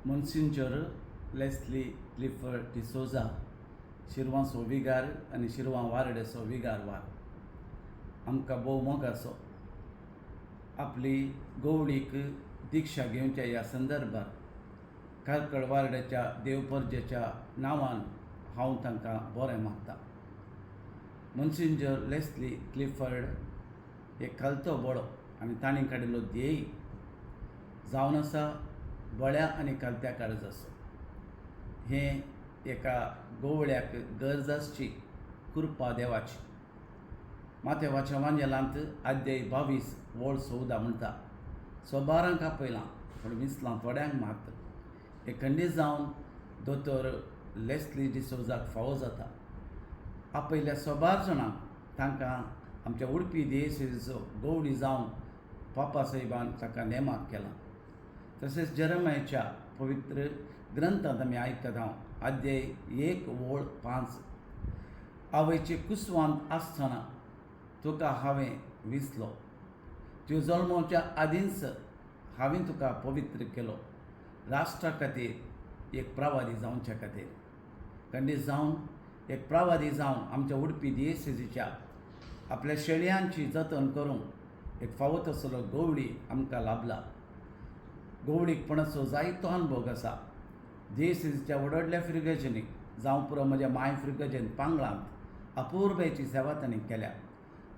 मोन्सिंजोर Leslie Clifford D'Souza, शिरवांचो विगार आनी शिरवां वार्डेचो विगार वार, आमकां भोव मोगाचो, आपली गवळीक दिक्षा घेवच्या ह्या संदर्भार कार्कळ वार्डाच्या देवपर्जेच्या नांवान हांव तांकां बरें मागतां. मोन्सिंजोर लेस्ली क्लिफर्ड हे खालतो बळो आनी तांणी काडिल्लो ध्येय जावन आसा बळ्या आनी खालत्या काळजाचो. हें एका गवळ्याक गरज आसची कृपा देवाची. मातेवाच्या वांजेलांत आद्याय 22 वळ 14 म्हणटा, सोबारांक आपयलां पूण विसलां थोड्यांक मात. हे खंडीत जावन दोतोर लेस्ली डिसोजाक फावो जाता. आपयल्या सोबार जाणांक तांकां आमच्या उडपी देशेचो गवळी जावन पापा साहेबान ताका नेमाक केला. तशेंच जेरमायाच्या पवित्र ग्रंथांत आमी आयकता हांव आद्याय 1 वळ 5, आवयचे कुसवांत आसतना तुका हांवें विसलो, त्यो जल्माच्या आदींच हांवें तुका पवित्र केलो, राष्ट्रा खातीर एक प्रवादी जावच्या खातीर. खंडीत जावन एक प्रवादी जावन आमच्या उडपी दियेसेजीच्या आपल्या शेळयांची जतन करूंक एक फावो तसलो गवळी आमकां लाभला. गवळीकपणाचो जायतो अनुभव आसा. दियेसेजीच्या व्हडल्या फिर्गजेनी जावं पुरो म्हज्या माय फिर्गजेन पांगळांत अपुर्बायेची सेवा तांणी केल्या.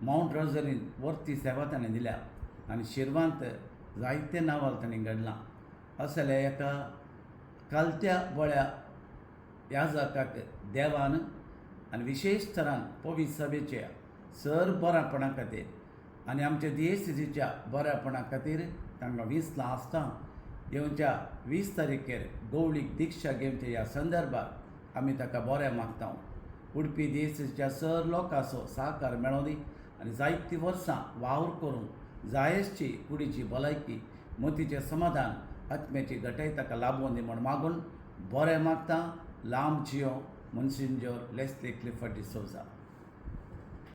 मावंट रोजरीन वर्ती सेवा ताणें दिल्या आनी शिरवांत जायते नांवाल ताणें घडलां. असल्या एका कालत्या बळ्या याजकाक देवान आनी विशेश तरान पवित्र सभेच्या सर बऱ्यापणा खातीर आनी आमच्या दियेसेजीच्या बऱ्यापणा खातीर तांकां विसलां आसता. येवच्या 20 तारखेर गवळीक दिक्षा घेवच्या ह्या संदर्भार आमी ताका बरें मागता. उडपी दियेसेजीच्या सर लोकांचो सहकार मेळों दी आनी जायतीं वर्सां वावर करूंक जायसची कुडीची भलायकी, मतीचें समाधान, आत्म्याची घटाय ताका लाभोवन दी म्हूण मागून बरें मागता. लांब जियो मोन्सिंजोर लेस्ली क्लिफर्ड डिसोजा.